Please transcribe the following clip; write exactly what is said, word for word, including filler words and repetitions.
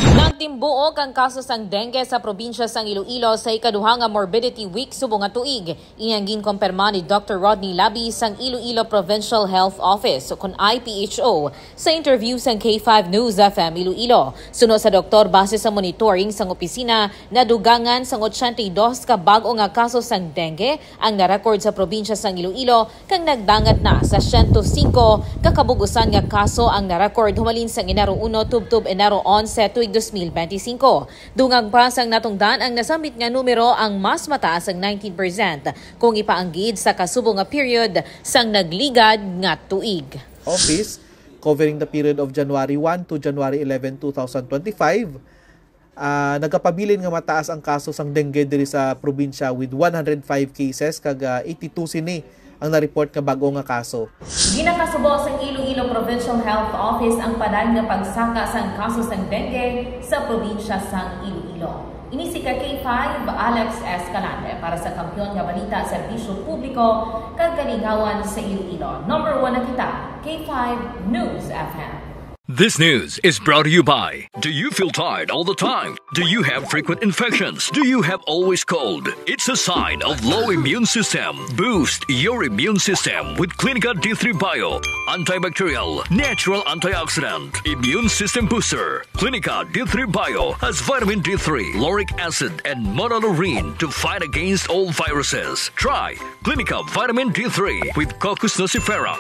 Nagtimbuok ang kaso sang dengue sa probinsya sang Iloilo sa ikaduha nga Morbidity Week subong nga tuig. Ini ang ginkumpirma ni Doctor Rodney Labi sang Iloilo Provincial Health Office, kon I P H O, sa interview sang K five News F M Iloilo. Suno sa doktor, base sa monitoring sang opisina, nadugangan sang ochenta y dos ka bag-o nga kaso sang dengue ang na-record sa probinsya sang Iloilo, kag nagdangat na sa siyento singko ka kabug-usan nga kaso ang na-record humalin sang Enero uno tubtob Enero onse tuig dos mil benti singko. Dungan pa sang natungdan ang nasambit nga numero, ang mas mataas ang nineteen percent kung ipaanggid sa kasubo nga period sang nagligad nga tuig. Office, covering the period of January one to January eleven, two thousand twenty-five, ah, nagapabilin nga mataas ang kaso sang dengue diri sa probinsya, with one hundred five cases, kag, ah, eighty-two sini ang na-report nga bag-o nga kaso. Ginakasubo sang Iloilo Provincial Health Office ang panay nga pagsaka sang kaso sang dengue sa probinsya sang Iloilo. Ini si ka K five, Alex Escalante, para sa Kampiyon nga Balita, Serbisyo Publiko, kag Kalingawan sa Iloilo. Number one na kita, K five News F M. This news is brought to you by. Do you feel tired all the time? Do you have frequent infections? Do you have always cold? It's a sign of low immune system. Boost your immune system with Clinica D three Bio. Antibacterial, natural antioxidant, immune system booster. Clinica D three Bio has vitamin D three, lauric acid, and monolaurin to fight against all viruses. Try Clinica Vitamin D three with Cocos nucifera.